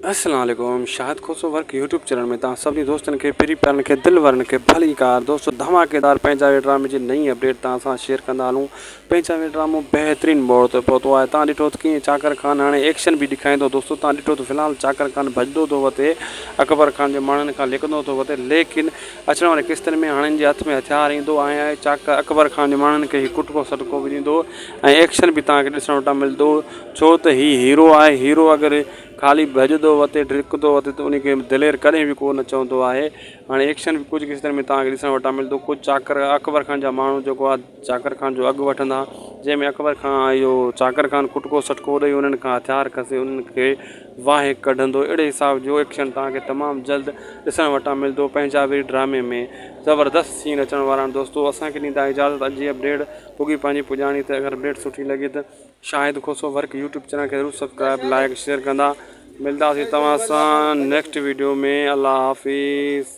السلام عليڪم Shahid Khoso work YouTube channel ۾ توهان سڀني دوستن کي پري پيارن کي دل وارن کي ڀليڪار دوستو ڌماڪيدار پنهنجا وي ڊرامي جي نئين اپڊيٽ توهان سان شيئر ڪندا هلون پنهنجا وي ڊرامو بهترين موڙ تي پهتو آهي توهان ڏٺو ته ڪيئن چاڪر خان هاڻي ايڪشن به ڏيکائيندو دوستو توهان ڏٺو ته في الحال چاڪر خان ڀڄندو ٿو وتي اڪبر خان جي ماڻهن کان لڪندو ٿو وتي ليڪن اچڻ واري قسطن ۾ هاڻي هن جي هٿ ۾ هٿيار ايندو ۽ چاڪر اڪبر خان جي ماڻهن کي هي ڪٽڪو سٽڪو به ڏيندو ۽ ايڪشن به توهان کي ڏسڻ وٽان ملندو ڇو ته هي هيرو آهي هيرو اگر خالي ڀڄندو وتي ڊڪندو وتي ته ان کي دلير ڪڏهن به ڪو نه چوندو آهي. هاڻي ايڪشن به ڪجهه قسطن ۾ توهان کي ڏسڻ وٽان ملندو. ڪجهه چاڪر اڪبر خان جا ماڻهو جيڪو آهي چاڪر خان جو اڳ وٺندا جنهن ۾ اڪبر خان اهو چاڪر خان ڪٽڪو سٽڪو ڏئي انهن کان هٿيار کسي انهن کي واهي ڪڍندو اهڙي حساب جو ايڪشن توهان کي تمام جلد ڏسڻ وٽان ملندو پنهنجا وير ڊرامي ۾ زبردست سين اچڻ وارا آهن دوستو اسان کي ڏيندا اجازت اڄ جي اپڊيٽ پڳي پنهنجي پڄاڻي تي اگر اپڊيٽ سٺي لڳي ته Shahid Khoso work YouTube channel کي ضرور سبسڪرائب لائڪ شيئر ڪندا ملداسين توهان سان نيڪسٽ ويڊيو ۾ الله حافظ.